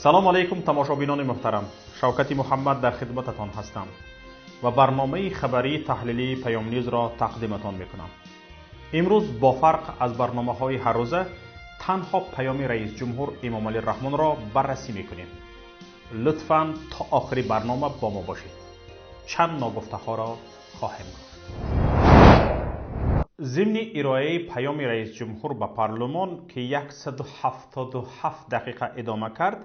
Салом алейкум, тамошобинони муҳтарам. Шавкати Муҳаммад дар хидмататон ҳастам ва барномаи хабарии таҳлилии Паём Ньюзро тақдиматон мекунам. Имрӯз бо фарқ аз барномаҳои ҳаррӯза танҳо паёми раисҷумҳур Эмомалӣ Раҳмонро баррасӣ мекунем. Лутфан то охири барнома бо мо бошед. Чанд ногуфтаҳоро хоҳем гуфт. Зимни ироаи паёми раисҷумҳур ба парлумон, ки 177 дақиқа идома кард,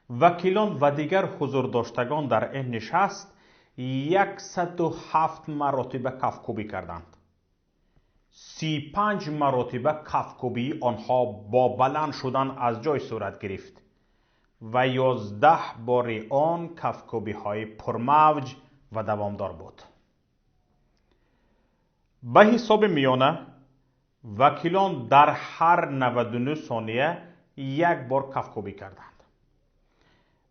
вакилон ва дигар ҳузурдоштагон дар ин нишаст 107 маротиба кафкӯбӣ карданд. 35 маротиба кафкӯбии онҳо бо баланд шудан аз ҷой сурат гирифт ва 11 бори он кафкӯбиҳои пурмавҷ ва давомдор буд. Ба ҳисоби миёна вакилон дар ҳар 99 сония як бор кафкӯбӣ карданд.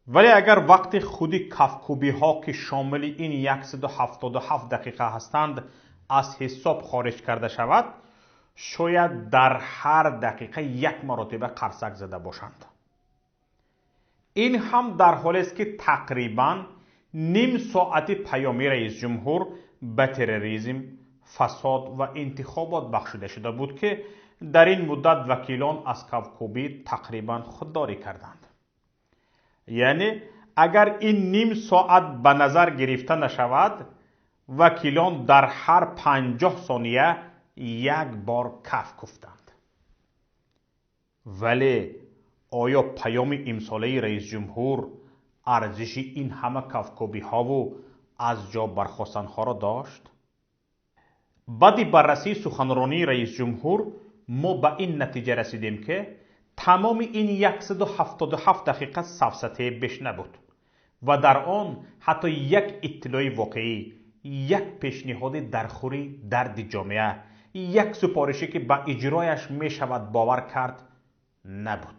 Вале агар вақти худи кафкӯбиҳо, ки шомили ин 177 дақиқа ҳастанд, аз ҳисоб хориҷ карда шавад, шояд дар ҳар дақиқа як маротиба қарсак зада бошанд. Ин ҳам дар ҳолест, ки тақрибан ним соати паёми раисҷумҳур ба терроризм, фасод ва интихобот бахшида шуда буд, ки дар ин муддат вакилон аз кафкӯбӣ тақрибан худдорӣ карданд. Яъне агар ин ним соат ба назар гирифта нашавад, вакилон дар ҳар 50 сония як бор каф куфтанд. Вале оё паёми имсолаи раисҷумҳур арзиши ин ҳама кафкӯбиҳову аз ҷо бархостанҳоро дошт? Баъди баррасии суханронии раисҷумҳур мо ба ин натиҷа расидем, ки тамоми ин 177 дақиқа сафсатае беш набуд ва дар он ҳатто як иттилои воқеӣ, як пешниҳоди дархӯри дарди ҷомеа, як супорише, ки ба иҷрояш мешавад бовар кард, набуд.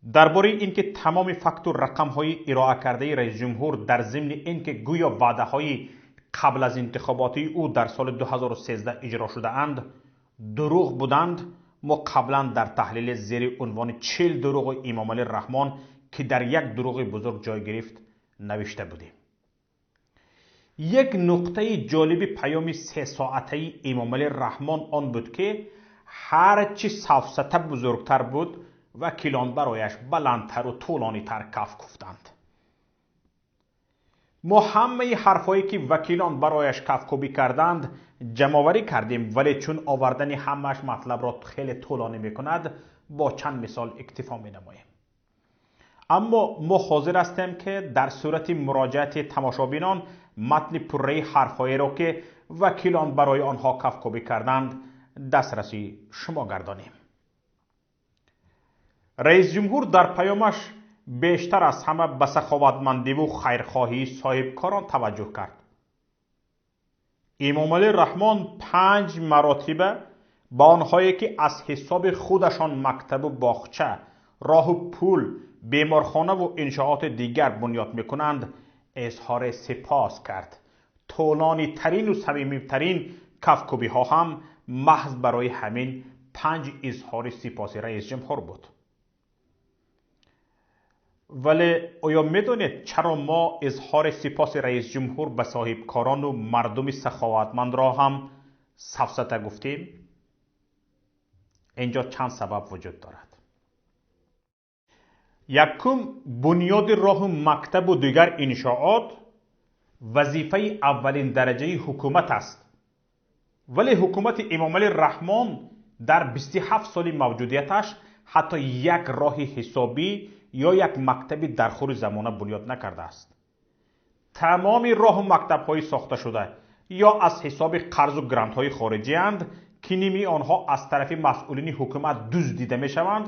Дар бораи ин ки тамоми факту рақамҳои ироа кардаи раисҷумҳур дар зимни ин ки гӯё ваъдаҳои қабл аз интихоботии ӯ дар соли 2013 иҷро шудаанд, дурӯғ буданд, мо қаблан дар таҳлили зери унвони 40 дурӯғи Эмомалӣ Раҳмон, ки дар як дурӯғи бузург ҷой гирифт, навишта будем. Як нуқтаи ҷолиби паёми сесоатаи Эмомалӣ Раҳмон он буд, ки ҳарчи сафсата бузургтар буд, вакилон барояш баландтару тӯлонитар каф куфтанд. Мо ҳамаи ҳарфҳое, ки вакилон барояш кафкӯбӣ карданд, ҷамъоварӣ кардем, вале чун овардани ҳамааш матлабро хеле тӯлонӣ мекунад, бо чанд мисол иктифо менамоем. Аммо мо ҳозир ҳастем, ки дар сурати муроҷиати тамошобинон матни пурраи ҳарфҳоеро, ки вакилон барои онҳо кафкӯбӣ карданд, дастраси шумо гардонем. Раисҷумҳур дар паёмаш бештар аз ҳама ба саховатмандиву хайрхоҳии соҳибкорон таваҷҷӯҳ кард. Эмомалӣ Раҳмон 5 маротиба ба онҳое, ки аз ҳисоби худашон мактабу боғча, роҳу пул, беморхонаву иншооти дигар бунёд мекунанд, изҳори сипос кард. Тӯлонитарину самимитарин кафкӯбиҳо ҳам маҳз барои ҳамин 5 изҳори сипоси раисҷумҳур буд. Вале оё медонед, чаро мо изҳори сипоси раисҷумҳур ба соҳибкорону мардуми саховатмандро ҳам сафсата гуфтем? Инҷо чанд сабаб вуҷуд дорад. Якум, бунёди роҳу мактабу дигар иншоот вазифаи аввалин дараҷаи ҳукумат аст. Вале ҳукумати Эмомалӣ Раҳмон дар 27 соли мавҷудияташ ҳатто як роҳи ҳисобӣ ё як мактаби дархӯри замона бунёд накардааст. Тамоми роҳу мактабҳои сохташуда ё аз ҳисоби қарзу грантҳои хориҷианд, ки ними онҳо аз тарафи масъулини ҳукумат дуздида мешаванд,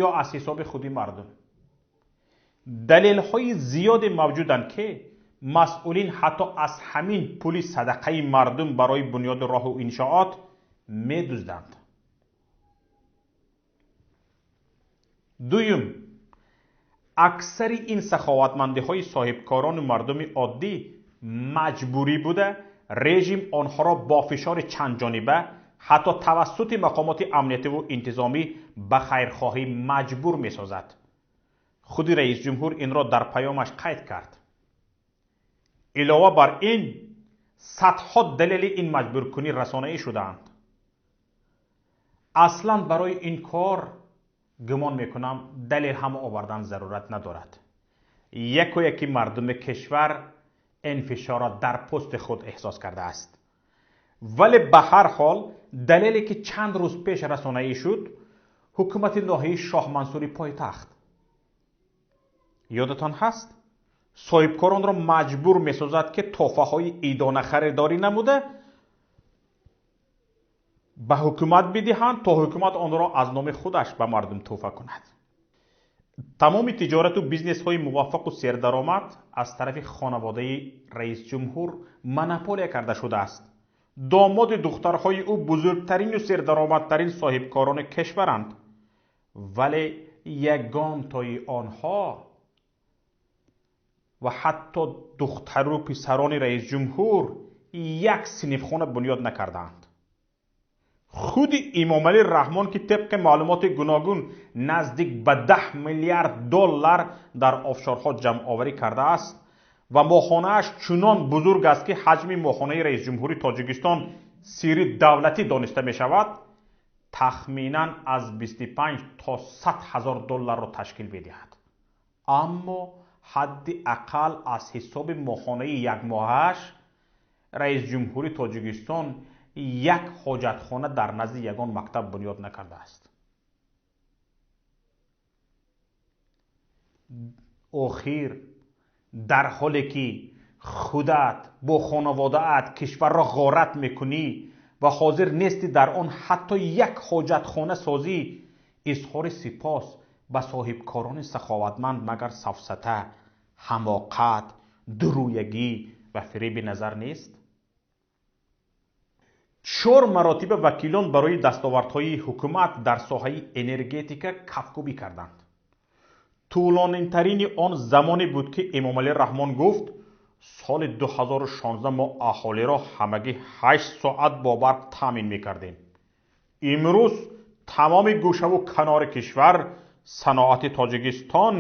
ё аз ҳисоби худи мардум. Далелҳои зиёде мавҷуданд, ки масъулин ҳатто аз ҳамин пули садақаи мардум барои бунёди роҳу иншоот медузданд. Дуюм, аксари ин саховатмандиҳои соҳибкорону мардуми оддӣ маҷбурӣ буда, режим онҳоро бо фишори чандҷониба ҳатто тавассути мақомоти амниятиву интизомӣ ба хайрхоҳӣ маҷбур месозад. Худи раисҷумҳур инро дар паёмаш қайд кард. Илова бар ин, садҳо далели ин маҷбуркунӣ расонаӣ шудаанд. Аслан барои ин кор гумон мекунам далел ҳам овардан зарурат надорад. Яко яки мардуми кишвар ин фишорро дар пӯсти худ эҳсос кардааст. Вале ба ҳар ҳол далеле ки чанд рӯз пеш расонаӣ шуд, ҳукумати ноҳияи Шоҳмансури пойтахт. Ёдатон ҳаст? Соҳибкоронро маҷбур месозад, ки тӯҳфаҳои идона харидорӣ намуда ба ҳукумат бидиҳанд, то ҳукумат онро аз номи худаш ба мардум тӯҳфа кунад. Тамоми тиҷорату бизнесҳои муваффақу сердаромад аз тарафи хонаводаи раисҷумҳур монополия карда шудааст. Домоди духтарҳои ӯ бузургтарину сердаромадтарин соҳибкорони кишваранд, вале ягонтои онҳо ва ҳатто духтару писарони раисҷумҳур як синфхона бунёд накардаанд. Худи Имомалӣ Раҳмон, ки тибқи маълумоти гуногун наздик ба 10 миллиард доллар дар офшорҳо ҷамъоварӣ кардааст ва моҳонааш чунон бузург аст, ки ҳаҷми моҳонаи раисҷумҳури Тоҷикистон сирри давлатӣ дониста мешавад, тахминан аз 25 то 100 ҳазор долларро ташкил медиҳад. Аммо ҳадди ақал аз ҳисоби моҳонаи якмоҳааш раисҷумҳури Тоҷикистон як ҳоҷатхона дар назди ягон мактаб бунёд накардааст. Охир дар ҳоле ки худат бо хонаводаат кишварро ғорат мекунӣ ва ҳозир нестӣ дар он ҳатто як ҳоҷатхона созӣ, изҳори сипос ба соҳибкорони саховатманд магар сафсата, ҳамоқат, дурӯягӣ ва фиреби назар нест? 4 маротиба вакилон барои дастовардҳои ҳукумат дар соҳаи энергетика кафкӯбӣ карданд. Тӯлонитарини он замоне буд, ки Эмомалӣ Раҳмон гуфт соли 2016 мо аҳолиро ҳамагӣ 8 соат бо барқ таъмин мекардем. Имрӯз тамоми гӯшаву канори кишвар саноати Тоҷикистон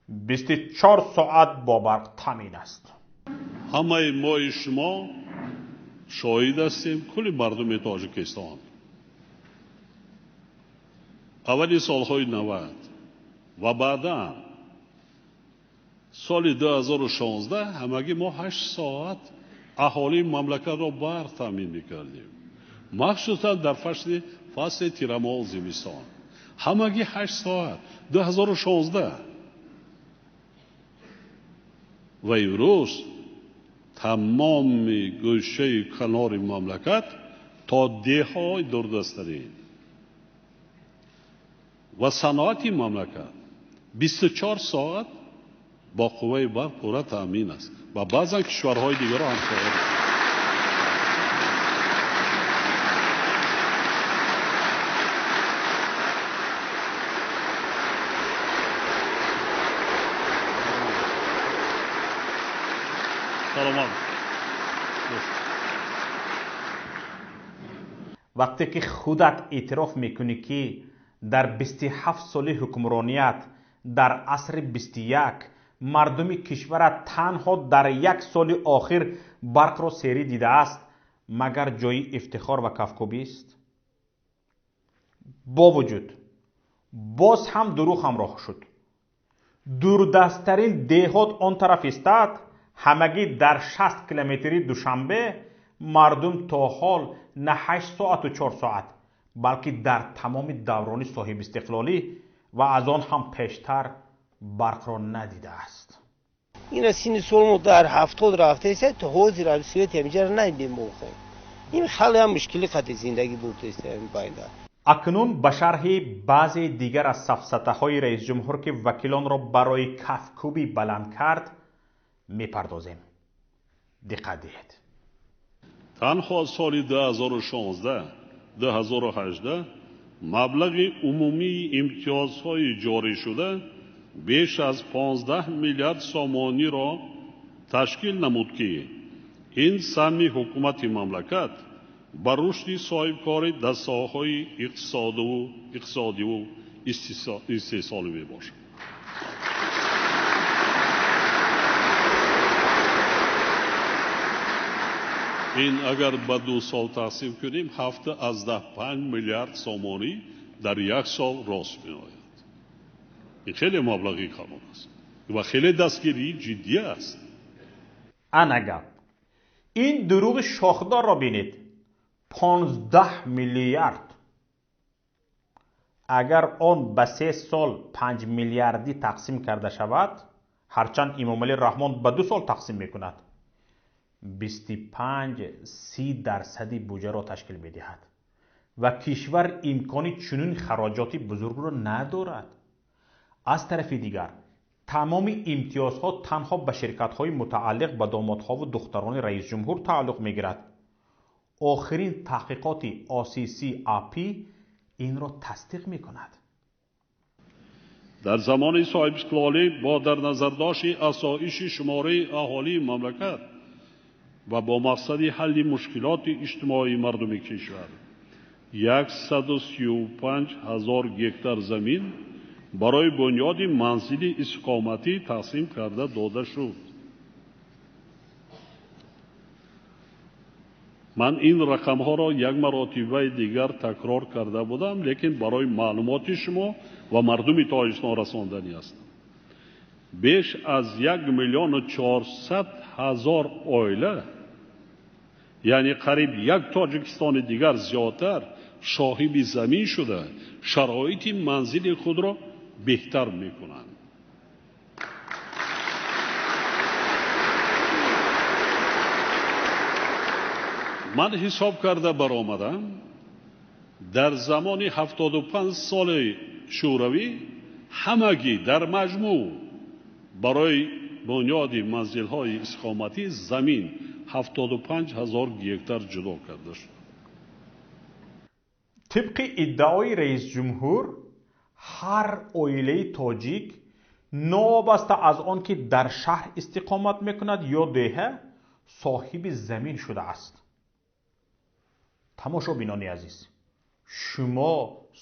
24 соат бо барқ таъмин аст. Ҳамаи мои шумо шоҳид ҳастем, кулли мардуми Тоҷикистон. Аввали солҳои 90 ва баъдан соли 2016 ҳамагӣ мо 8 соат аҳолии мамлакатро барқ таъмин мекардем, махсусан дар фасли тирамоҳу зимистон. Ҳамагӣ 8 соат 2016. Ва имрӯз тамоми гӯшаи канори мамлакат то деҳҳои дурдасттарин ва саноати мамлакат 24 соат бо қувваи барқ пурра таъмин аст ва баъзан кишварҳои дигарро ҳамсоя. Вақте ки худат эътироф мекунӣ, ки дар 27 соли ҳукмроният дар асри 21 мардуми кишварат танҳо дар як соли охир барқро серӣ дидааст, магар ҷои ифтихор ва кафкӯбист? Бо вуҷуд боз ҳам дурӯғ ҳамроҳ шуд. Дурдасттарин деҳот он тараф истад, ҳамагӣ дар 60 километри Душанбе мардум то ҳол на 8 соату 4 соат, балки дар тамоми даврони соҳибистиқлолӣ ва аз он ҳам пештар барқро надидааст. Ина сини солмо дар 70 рафтааст, то ҳозир свети ҳаминҷаро надидем мо. Ин хеле ҳам мушкили қати зиндагӣ бурдааст ҳамин байнда. Акнун ба шарҳи баъзе дигар аз сафсатаҳои раисҷумҳур, ки вакилонро барои кафкӯбӣ баланд кард, мепардозем. Диққат диҳед. Танҳо соли 2016-2018 маблағи умумии имтиёзҳои ҷорӣшуда беш аз 15 миллиард сомониро ташкил намуд, ки ин саҳми ҳукумати мамлакат Ба рушди соҳибкорӣ дар соҳаҳои иқтисодиву истеҳсолӣ мебошад. Ин агар ба 2 сол тақсим кунем, 7,5 миллиард сомонӣ дар як сол рост меояд. Ин хеле маблағи калон аст ва хеле дастгирии ҷиддӣ аст. Ана гап. Ин дурӯғи шохдорро бинед. 15 миллиард. Агар он ба 3 сол 5 миллиардӣ тақсим карда шавад, ҳарчанд Имомалӣ Раҳмон ба 2 сол тақсим мекунад, 25-30 дарсади буҷаро ташкил медиҳад ва кишвар имкони чунин хароҷоти бузургро надорад. Аз тарафи дигар, тамоми имтиёзҳо танҳо ба ширкатҳои мутааллиқ ба домодҳову духтарони раисҷумҳур тааллуқ мегирад. Охирин таҳқиқоти OCCAP инро тасдиқ мекунад. Дар замони соҳибистиқлолӣ бо дар назардошти афзоиши шумораи аҳолии мамлакат ва бо мақсади ҳалли мушкилоти иҷтимоии мардуми кишвар 135 ҳазор гектар замин барои бунёди манзили истиқоматӣ тақсим карда дода шуд. Ман ин рақамҳоро як маротибаи дигар такрор карда будам, лекин барои маълумоти шумо ва мардуми Тоҷикистон расонданӣ ҳастам. Беш аз 1 400 000 оила, яъне қариб як Тоҷикистони дигар зиёдтар соҳиби замин шуда, шароити манзили худро беҳтар мекунанд. Ман ҳисоб карда баромадам, дар замони 75 соли Шӯравӣ ҳамагӣ дар маҷмӯъ барои бунёди манзилҳои истиқоматӣ замин 75 ҳазор гектар ҷудо карда шуд. Тибқи иддаои раисҷумҳур, ҳар оилаи тоҷик новобаста аз он ки дар шаҳр истиқомат мекунад ё деҳа, соҳиби замин шудааст. Тамошобинони азиз, шумо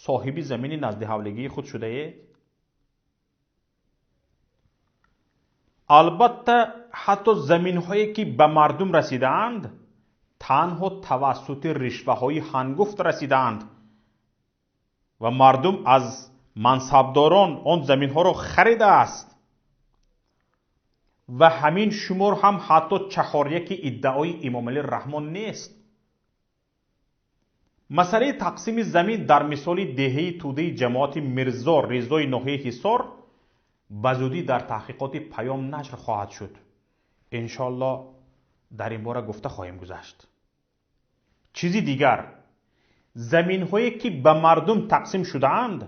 соҳиби замини назди ҳавлигии худ шудаед? Албатта, ҳатто заминҳое ки ба мардум расидаанд, танҳо тавассути ришваҳои ҳангуфт расидаанд ва мардум аз мансабдорон он заминҳоро харидааст ва ҳамин шумор ҳам ҳатто чаҳоряки иддаои Имомалӣ Раҳмон нест. Масъалаи тақсими замин дар мисоли деҳаи тӯдаи ҷамоати Мирзо Ризои ноҳияи Ҳисор ба зудӣ дар таҳқиқоти Паём нашр хоҳад шуд. Иншоаллоҳ дар ин бора гуфта хоҳем гузашт. Чизи дигар, заминҳое ки ба мардум тақсим шудаанд,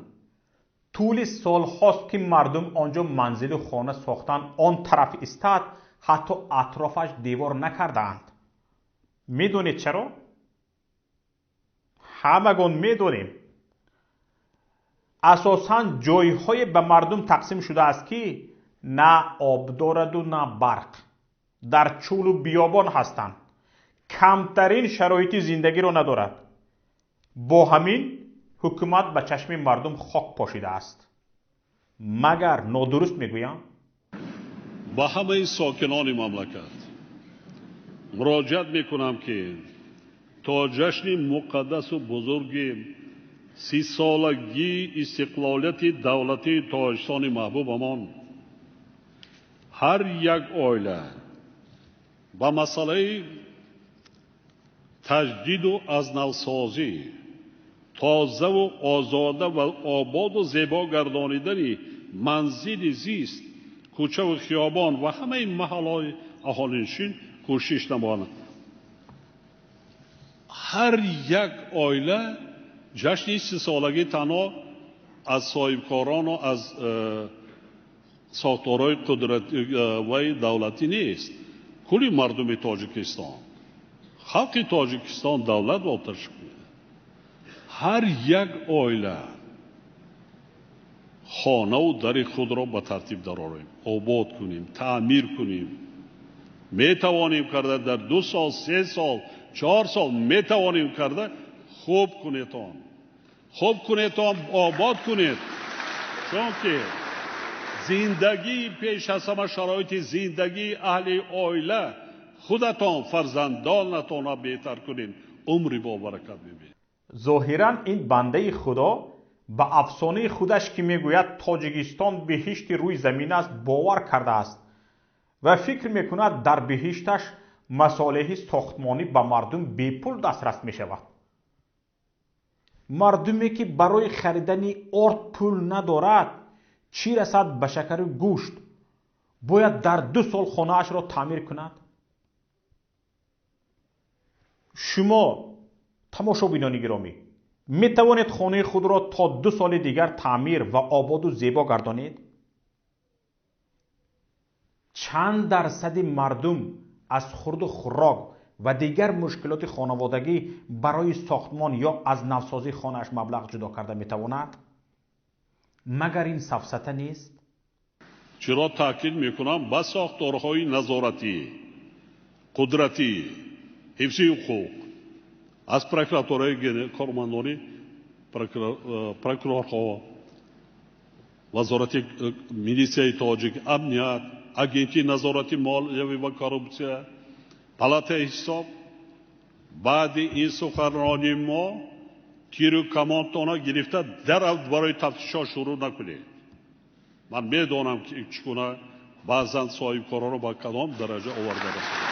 тӯли солҳост ки мардум онҷо манзилу хона сохтанд, он тараф истад, ҳатто атрофаш девор накардаанд. Медонед чаро? Ҳамагон медонем. Асосан ҷойҳое ба мардум тақсим шудааст ки на об дораду на барқ, дар чӯлу биёбон ҳастанд, камтарин шароити зиндагиро надорад. Бо ҳамин ҳукумат ба чашми мардум хок пошидааст. Магар нодуруст мегӯям? Ба ҳамаи сокинони мамлакат муроҷиат мекунам ки то ҷашни муқаддасу бузурги 30-солагии истиқлолияти давлатии Тоҷикистони маҳбубамон ҳар як оила ба масъалаи таҷдиду аз навсозӣ, тозаву озода ва ободу зебо гардонидани манзили зист, кӯчаву хиёбон ва ҳамаи маҳаллаҳои аҳолинишин кӯшиш намоянд. Ҳар як оила ҷашни 30-солагӣ танҳо аз соҳибкорону аз сохторҳои қудратваи давлатӣ нест. Кулли мардуми Тоҷикистон, халқи Тоҷикистон давлат бо ташкил медиҳад. Ҳар як оила хонаву дари худро ба тартиб дарорем, обод кунем, таъмир кунем. Метавонем карда дар 2 сол, 3 сол, 4 сол метавонем карда хуб кунедон, хуб кунедон, обод кунед, чунки зиндагии пеш аз ҳама шароити зиндагии аҳли оила худатон, фарзандонатонро беҳтар кунед, умри бобаракат мебинед. Зоҳиран ин бандаи Худо ба афсонаи худаш, ки мегӯяд Тоҷикистон биҳишти рӯи замин аст, бовар кардааст ва фикр мекунад дар биҳишташ масолеҳи сохтмонӣ ба мардум бепул дастрас мешавад. Мардуме ки барои харидани орд пул надорад, чӣ расад ба шакару гӯшт, бояд дар 2 сол хонаашро таъмир кунад? Шумо тамошобинони гиромӣ метавонед хонаи худро то 2 соли дигар таъмир ва ободу зебо гардонед? Чанд дарсади мардум аз хурду хӯрок ва дигар мушкилоти хонаводагӣ барои сохтмон ё аз навсозии хонааш маблағ ҷудо карда метавонад? Магар ин сафсата нест? Чиро таъкид мекунам, ба сохторҳои назоратӣ, қудратӣ, ҳифзи ҳуқуқ аз прокуратураи кормандони прокурорҳо, вазорати милисияи тоҷик, амният, агентии назорати молиявӣ ва коррупсия, палатаи ҳисоб. Баъди ин суханронии мо тиру камонтона гирифта дарав барои тафтишҳо шурӯъ накунед. Ман медонам, ки чӣ гуна баъзан соҳибкоронро ба кадом дараҷа оварда расонад.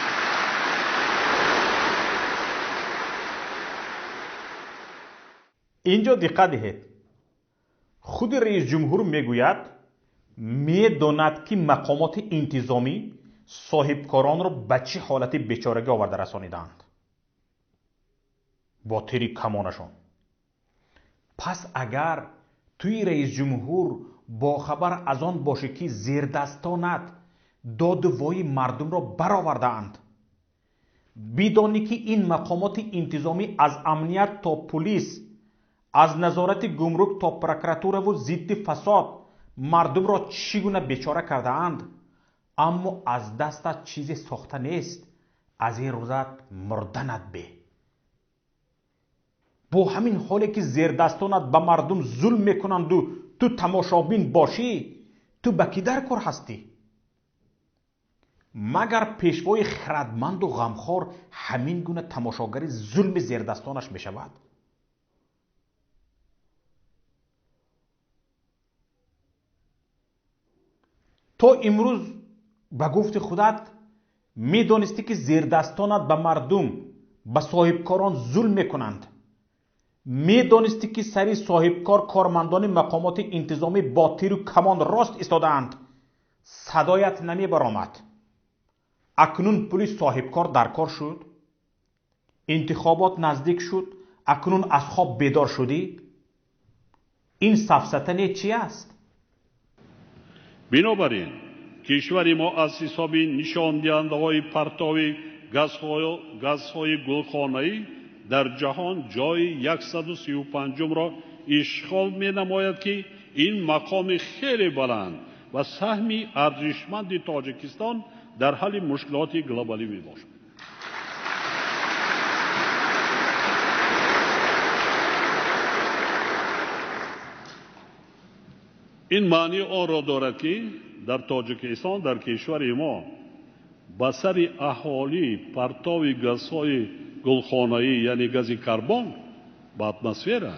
Инҷо диққат диҳед. Худи раисҷумҳур мегӯяд, медонад, ки мақомоти интизомӣ соҳибкоронро ба чӣ ҳолати бечорагӣ оварда расонидаанд бо тири камонашон. Пас агар туи раисҷумҳур бохабар аз он бошӣ, ки зердастонат доду вои мардумро баровардаанд, бидонӣ, ки ин мақомоти интизомӣ аз амният то пулис, аз назорати гумрук то прокуратураву зидди фасод мардумро чӣ гуна бечора кардаанд, аммо аз дастат чизе сохта нест, аз ин рӯзат мурданат бе. Бо ҳамин ҳоле ки зердастонат ба мардум зулм мекунанду ту тамошобин бошӣ, ту ба кӣ дар кор ҳастӣ? Магар пешвои хирадманду ғамхор ҳамин гуна тамошогари зулми зердастонаш мешавад? То имрӯз ба гуфти худат медонистӣ, ки зердастонат ба мардум, ба соҳибкорон зулм мекунанд. Медонистӣ, ки сари соҳибкор кормандони мақомоти интизомӣ бо тиру камон рост истодаанд. Садоят намебаромад. Акнун пули соҳибкор дар кор шуд, интихобот наздик шуд, акнун аз хоб бедор шудӣ. Ин сафсата не чӣ аст? Бинобар ин кишвари мо аз ҳисоби нишондиҳандаҳои партови газҳои гулхонаӣ дар ҷаҳон ҷои 135-ро ишғол менамояд, ки ин мақоми хеле баланд ва саҳми арзишманди Тоҷикистон дар ҳалли мушкилоти глобалӣ мебошад. Ин маънии онро дорад, ки дар Тоҷикистон, дар кишвари мо ба сари аҳолӣ партови газҳои гулхонаӣ, яъне гази карбон ба атмосфера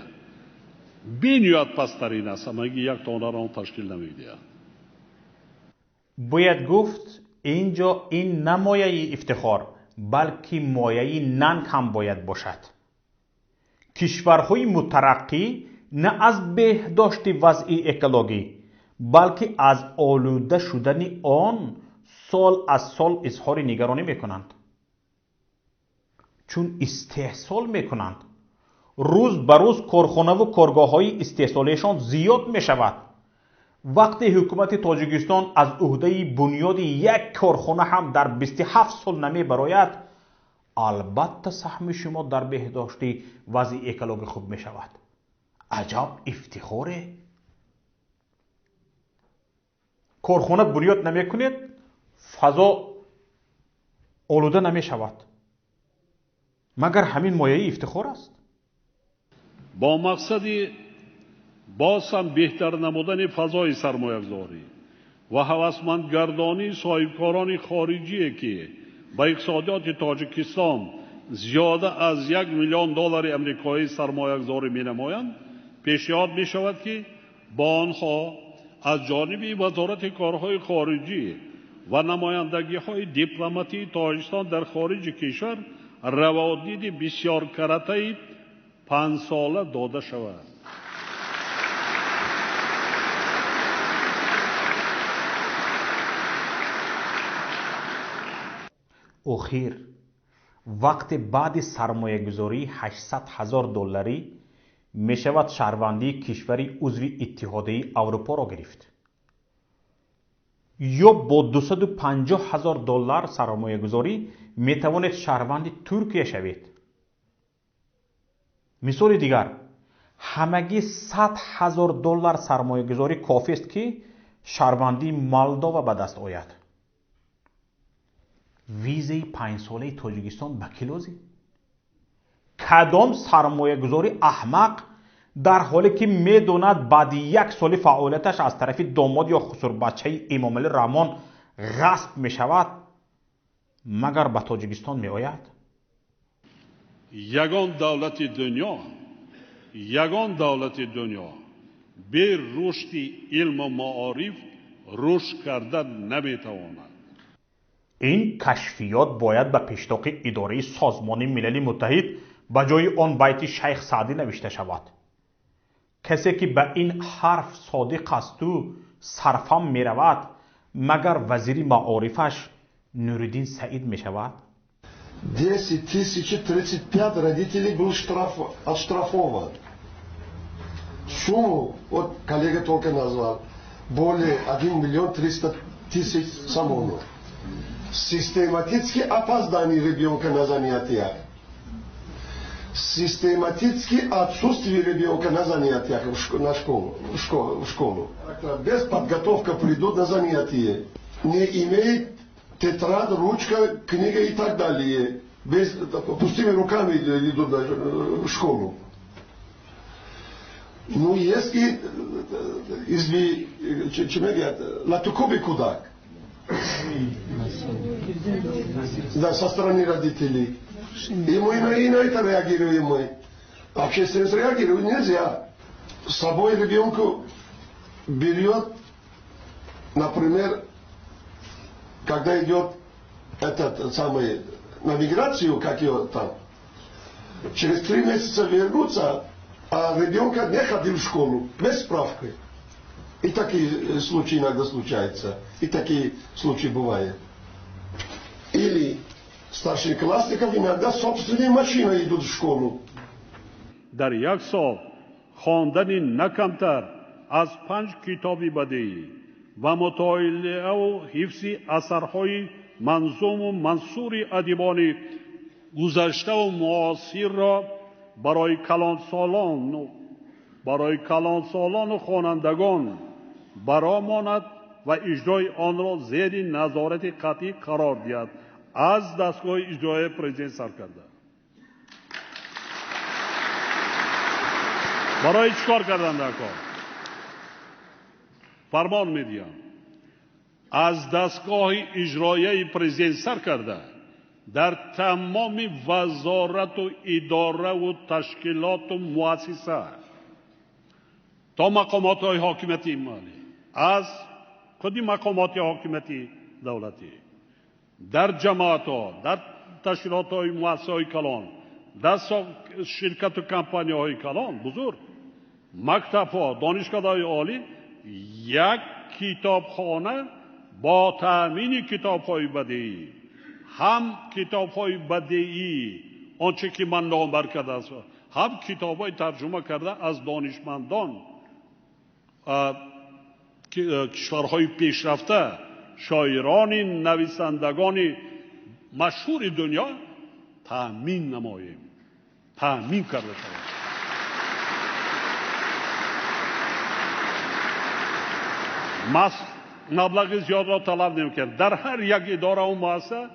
бениҳоят пасттарин аст, ҳамагӣ 1 тоннаро он ташкил намедиҳад. Бояд гуфт, инҷо ин на мояи ифтихор, балки мояи нанг ҳам бояд бошад. Кишварҳои мутараққӣ на аз беҳдошти вазъи экологӣ, балки аз олуда шудани он сол аз сол изҳори нигаронӣ мекунанд. Чун истеҳсол мекунанд, рӯз ба рӯз корхонаву коргоҳҳои истеҳсолиашон зиёд мешавад. Вақте ҳукумати Тоҷикистон аз уҳдаи бунёди як корхона ҳам дар 27 сол намебарояд, албатта саҳми шумо дар беҳдошти вазъи экологӣ хуб мешавад. Аҷаб ифтихоре! Корхона бунёд намекунед, фазо олуда намешавад. Магар ҳамин мояи ифтихор аст? Бо мақсади боз ҳам беҳтар намудани фазои сармоягузорӣ ва ҳавасмандгардонии соҳибкорони хориҷие, ки ба иқтисодиёти Тоҷикистон зиёда аз 1 миллион доллари амрикоӣ сармоягузорӣ менамоянд, пешниҳод мешавад, ки бо онҳо аз ҷониби Вазорати корҳои хориҷӣ ва намояндагиҳои дипломатии Тоҷикистон дар хориҷи кишвар раводиди бисёркаратаи 5сола дода шавад. Охир вақте баъди сармоягузории 800 ҳазор долларӣ мешавад шаҳрвандии кишвари узви Иттиҳодияи Аврупоро гирифт, ё бо 250 ҳазор доллар сармоягузорӣ метавонед шаҳрванди Туркия шавед. Мисоли дигар, ҳамагӣ 100 ҳазор доллар сармоягузорӣ кофист, ки шаҳрвандии Молдова ба даст ояд. Визаи 5солаи Тоҷикистон ба кӣ лозим? Кадом сармоягузори аҳмақ дар ҳоле ки медонад баъди як соли фаъолияташ аз тарафи домод ё хусурбачаи Эмомалӣ Раҳмон ғасб мешавад, магар ба Тоҷикистон меояд? Ягон давлати дунё, ягон давлати дунё бе рушди илму маориф рушд карда наметавонад. Ин кашфиёт бояд ба пештоқи идораи Созмони Милали Муттаҳид ба ҷои он байти Шайх Саъдӣ навишта шавад. Касе ки ба ин ҳарф содиқ асту сарфам меравад, магар вазири маорифаш Нуриддин Саид мешавад? 10 035 родителей был оштрафован. Сумму, вот коллега только назвал, более 1 миллион 300 тысяч сомонов. Систематически опоздание ребенка на занятиях. Систематически отсутствие ребенка на занятиях на школу, в школу. Без подготовки придут на занятия. Не имеет тетрадь, ручка, книга и так далее. Без, пустыми руками идут в школу. Ну, есть и чем говорят, латукоби кудак. Да, со стороны родителей. И мы на это реагируем. Мы. Общественность реагирует нельзя. С собой ребенку берет, например, когда идет этот самый на миграцию, как ее там, через 3 месяца вернуться, а ребенка не ходил в школу, без справки. И такие случаи иногда случаются. И такие случаи бывают. Или старшеклассников иногда собственные машины идут в школу. Дар як сол хондани на камтар аз 5 китоби бадеӣ ва мутолиаву ҳифзи асарҳои манзуму мансури адибони гузаштаву муосирро барои калонсолону хонандагон баромонад ва иҷрои онро зери назорати қатъӣ қарор диҳад аз дастгоҳи иҷроияи президент сар карда. Барои чӣ кор кардан дар кор? Фармон медиҳам аз дастгоҳи иҷроияи президент сар карда дар тамоми вазорату идораву ташкилоту муассиса то мақомотҳои ҳокимияти маҳаллӣ, аз худи мақомоти ҳокимияти давлатӣ, дар ҷамоатҳо, дар ташкилотҳои муассисаҳои калон, дар ширкату компанияҳои калон бузург, мактабҳо, донишгоҳҳои олӣ як китобхона бо таъмини китобҳои бадеӣ, ҳам китобҳои бадеӣ он чӣ ки ман номбар кардааст, ҳам китобҳои тарҷума карда аз донишмандон кишварҳои пешрафта, шоирони нависандагони машҳури дунё таъмин намоем, таъмин карда шавад. Маблағи зиёдро талаб намекард. Дар ҳар як идораву муассиса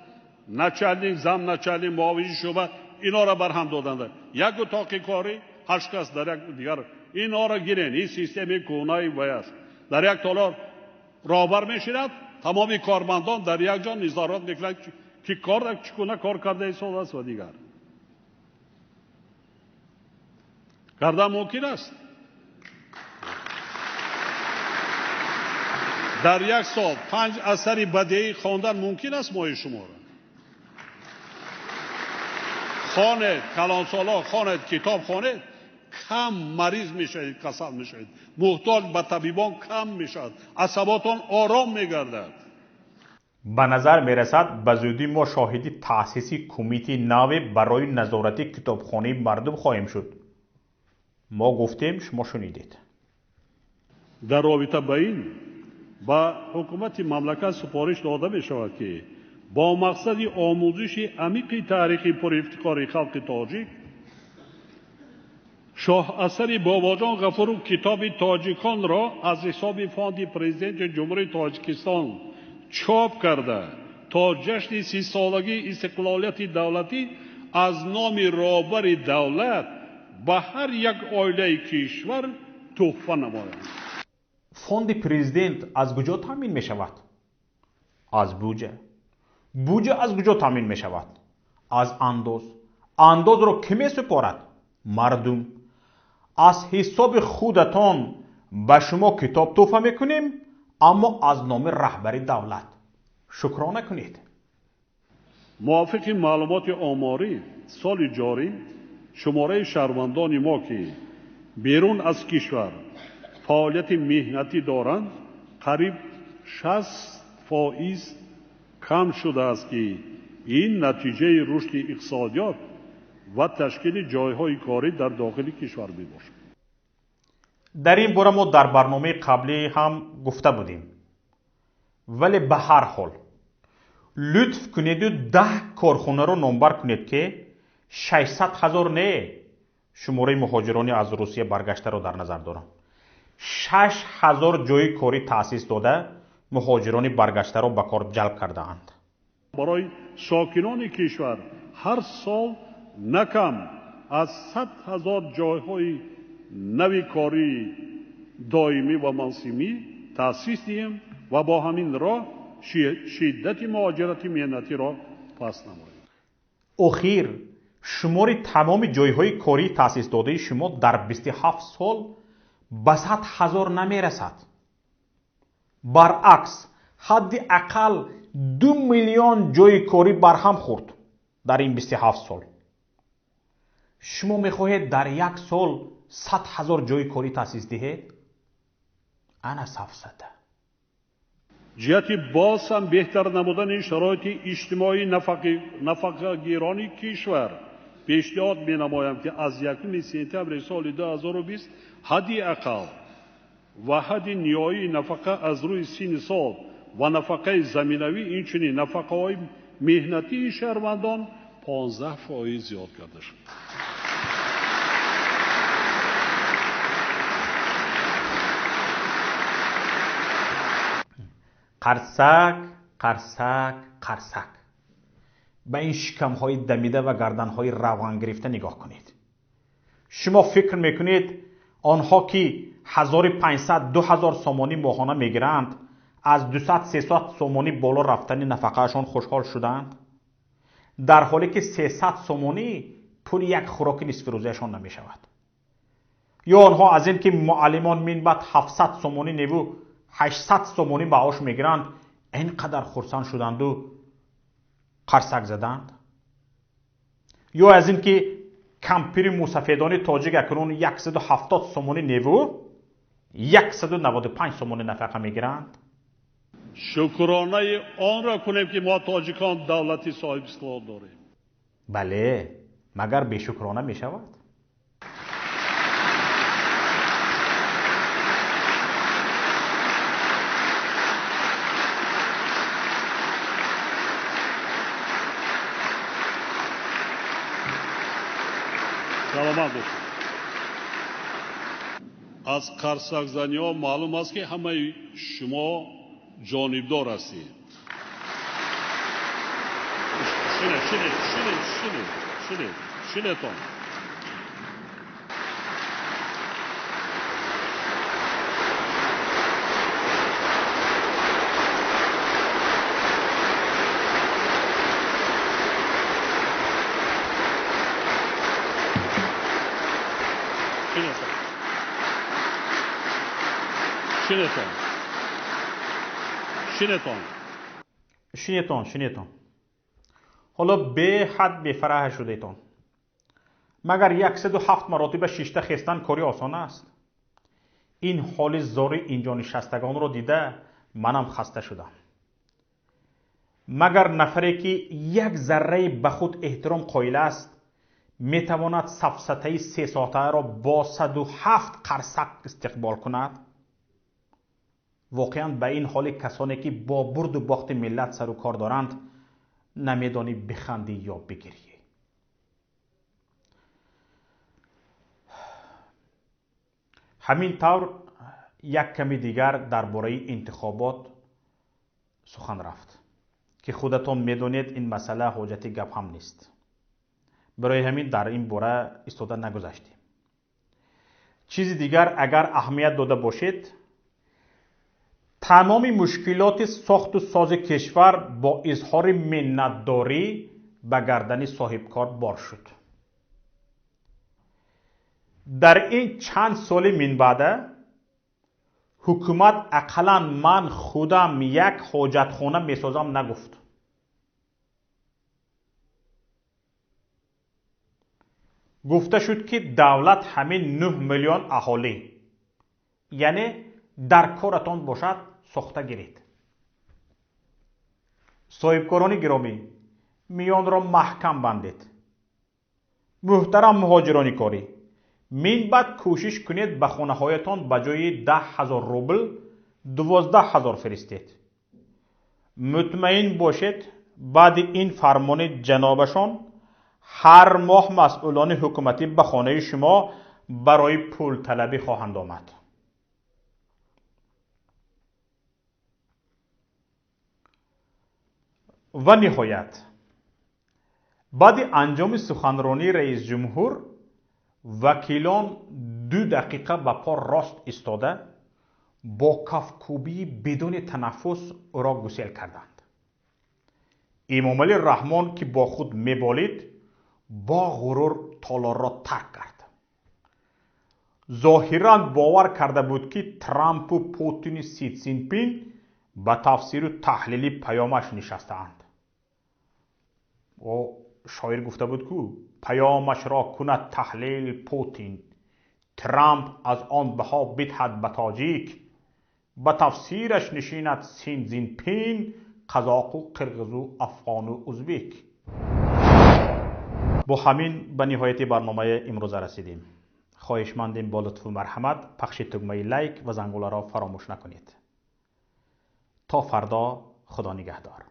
начальник, замначальник, муовини шӯъба Инора барҳам доданда як утоқи корӣ 8 кас дар як дигар. Инора гирен, ин системаи кӯҳнаи вай аст. Дар як толор роҳбар мешинад, тамоми кормандон дар як ҷо низорат мекунанд, ки кор чӣ гуна кор карда истодааст ва дигар. Кардан мумкин аст. Дар як сол 5 асари бадеӣ хондан мумкин аст моҳи шуморо. Хонед, калонсоло хонед, китоб хонед, кам мариз мешавед, касал мешавед, муҳтоҷ ба табибон кам мешавад, асаботон ором мегардад. Ба назар мерасад, ба зудӣ мо шоҳиди таъсиси кумитаи наве барои назорати китобхонаи мардум хоҳем шуд. Мо гуфтем, шумо шунидед. Дар робита ба ин ба ҳукумати мамлакат супориш дода мешавад, ки бо мақсади омӯзиши амиқи таърихи пурифтихори халқи тоҷик шоҳасари Бобоҷон Ғафуров китоби тоҷиконро аз ҳисоби фонди президенти Ҷумҳурии Тоҷикистон чоп карда то ҷашни 30-солагии истиқлолияти давлатӣ аз номи роҳбари давлат ба ҳар як оилаи кишвар туҳфа намояд. Фонди президент аз куҷо таъмин мешавад? Аз буҷа. Буҷа аз куҷо таъмин мешавад? Аз андоз. Андозро кӣ месупорад? Мардум. Аз ҳисоби худатон ба шумо китоб туҳфа мекунем, аммо аз номи раҳбари давлат. Шукрона кунед. Мувофиқи маълумоти оморӣ, соли ҷорӣ шумораи шаҳрвандони мо, ки берун аз кишвар фаъолияти меҳнатӣ доранд, қариб 60% кам шудааст, ки ин натиҷаи рушди иқтисодиёт ва ташкили ҷойҳои корӣ дар дохили кишвар мебошад. Дар ин бора мо дар барномаи қаблӣ ҳам гуфта будем. Вале ба ҳар ҳол лутф кунеду 10 корхонаро номбар кунед, ки 600 ҳазор не, шумораи муҳоҷирони аз Русия баргаштаро дар назар дорам, 6 ҳазор ҷойи корӣ таъсис дода муҳоҷирони баргаштаро ба кор ҷалб кардаанд. Барои сокинони кишвар ҳар сол на кам аз 100 ҳазор ҷойҳои нави кории доимӣ ва мавсимӣ таъсис диҳем ва бо ҳамин роҳ шиддати муҳоҷирати меҳнатиро паст намоем. Охир шумори тамоми ҷойҳои кории таъсисдодаи шумо дар 27 сол ба 100 ҳазор намерасад. Баръакс, ҳадди ақал 2 миллион ҷойи корӣ барҳам хӯрд дар ин 27 сол. Шумо мехоҳед дар як сол 100 ҳазор ҷойи корӣ таъсис диҳед? Ана сафсата. Ҷиҳати боз ҳам беҳтар намудани шароити иҷтимоии нафақагирони кишвар пешниҳод менамоям, ки аз 1 сентябри соли 2020 ҳадди ақал ва ҳадди ниҳоии нафақа аз рӯи синни сол ва нафақаи заминавӣ, инчунин нафақаҳои меҳнатии шаҳрвандон 15% зиёд карда шуд. Қарсак, қарсак, қарсак. Ба ин шикамҳои дамида ва гарданҳои равған гирифта нигоҳ кунед. Шумо фикр мекунед, онҳо ки 1500-2000 сомонӣ моҳона мегиранд, аз 200-300 сомонӣ боло рафтани нафақаашон хушҳол шуданд? Дар ҳоле ки 300 сомонӣ пули як хӯроки нисфирӯзаашон намешавад. Ё онҳо аз ин ки муаллимон минбаъд 700 сомонӣ неву 800 сомонӣ маош мегиранд, ин қадар хурсанд шуданду қарсак заданд? Ё аз ин ки кампири мусафедони тоҷик акнун 170 сомонӣ неву 195 сомонӣ нафақа мегиранд? Шукронаи онро кунем, ки мо тоҷикон давлати соҳибистиқлол дорем. Бале, магар бешукрона мешавад? Саломат бошед. Аз қарсакзаниҳо маълум аст, ки ҳамаи шумо ҷонибдор ҳастед. Шинед, шинед, шинед, шинед, шинед. Шинетон. Шинетон. Шинетон. Шинетон, шинетон. Ҳоло беҳад бефараҳ шудетон. Магар 107 маротиба шишта хестан кори осон аст? Ин ҳоли зори инҷо нишастагонро дида манам хаста шудам. Магар нафаре ки як зарраи ба худ эҳтиром қоил аст, метавонад сафсатаи сесоатаро бо 107 қарсак истиқбол кунад? Воқеан ба ин ҳоли касоне ки бо бурду бохти миллат сару кор доранд, намедонӣ бихандӣ ё бигирӣ. Ҳамин тавр як ками дигар дар бораи интихобот сухан рафт, ки худатон медонед ин масъала ҳоҷати гап ҳам нест. Барои ҳамин дар ин бора истода нагузаштем. Чизи дигар агар аҳамият дода бошед, тамоми мушкилоти сохту сози кишвар бо изҳори миннатдорӣ ба гардани соҳибкор бор шуд. Дар ин чанд соли минбаъда ҳукумат ақаллан ман худам як ҳоҷатхона месозам нагуфт. Гуфта шуд, ки давлат ҳамин 9 миллион аҳолӣ, яъне дар коратон бошад, сохта гиред. Соҳибкорони гиромӣ, миёнро маҳкам бандед. Муҳтарам муҳоҷирони корӣ, минбаъд кӯшиш кунед ба хонаҳоятон ба ҷои 10 000 рубл 12 000 фиристед. Мутмаин бошед, баъди ин фармони ҷанобашон ҳар моҳ масъулони ҳукуматӣ ба хонаи шумо барои пулталабӣ хоҳанд омад. Ва ниҳоят, баъди анҷоми суханронии раисҷумҳур вакилон 2 дақиқа ба по рост истода бо кафкӯбии бидуни танаффус ӯро гусел карданд. Эмомалӣ Раҳмон, ки бо худ меболид, бо ғурур толорро тарк кард. Зоҳиран бовар карда буд, ки Трампу Путину Си Цзинпин ба тафсиру таҳлили паёмаш нишастаанд. О шоир гуфта буд, ку паёмашро кунад таҳлил Путин, Трамп аз он баҳо бидҳад ба тоҷик, ба тафсираш нишинад Си Цзинпин, қазоқу қирғизу афғону узбек. Бо ҳамин ба ниҳояти барномаи имрӯза расидем. Хоҳишмандем бо лутфу марҳамат пахши тугмаи лайк ва зангуларо фаромӯш накунед. То фардо, Худо нигаҳдор.